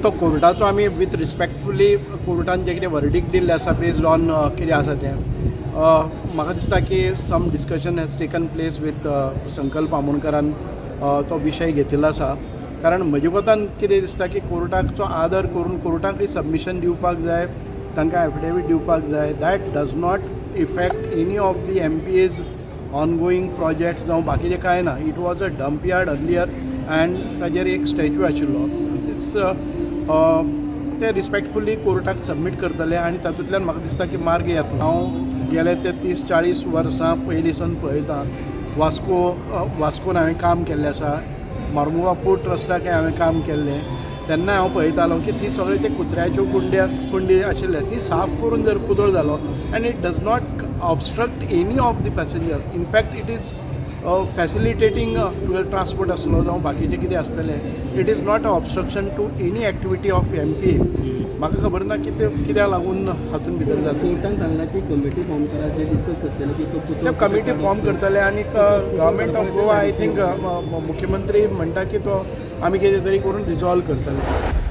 तो कोर्टाचो आमी with respectfully कोर्टान जें कितें वर्डीक दिल्लें आसा, बेज्ड ऑन कितें आसा तें, म्हाका दिसता की some discussion has taken place with संकल्प आमोणकरान तो विशय घेतिल्लो आसा. कारण म्हज्या कोतान कितें दिसता की कोर्टाचो आदर करून कोर्टाकय सबमिशन दिवपाक जाय, तांकां एफिडेवीट दिवपाक जाय. That does not affect any of the MPA's ongoing projects जावं बाकीचें कांय ना. It was a dump yard earlier and ताजेर एक स्टॅच्यू आशिल्लो. दीस ते रिस्पेक्टफुली कोर्टाक सबमीट करतले आनी तातूंतल्यान म्हाका दिसता की मार्ग येतलो. हांव गेले ते 30-40 वर्सां पयलीं सावन पळयतां, वास्कोन हांवें काम केल्लें आसा, मार्मुगांव पोर्ट ट्रस्टाकय हांवें काम केल्लें. तेन्ना हांव पळयतालो की ती सगळे ते कुचऱ्याच्यो कुंडी आशिल्ले, ती साफ करून जर कुदळ जालो and it does not obstruct any of the passenger. In fact, it is facilitating तुगे ट्रान्सपोर्ट आसलो जावं बाकीचें कितें आसतलें. It is not a obstruction to any activity of MPA. म्हाका खबर ना कितें कित्याक लागून हातून भितर जाता. कोर्टान सांगला की कमिटी फॉर्म करा, जे डिस्कस करतले की तो पुतळो ते कमिटी फॉर्म करतले आनी Government of Goa, I think, मुख्यमंत्री म्हणटा की तो आमी कितें तरी करून रिजॉल्व करतले.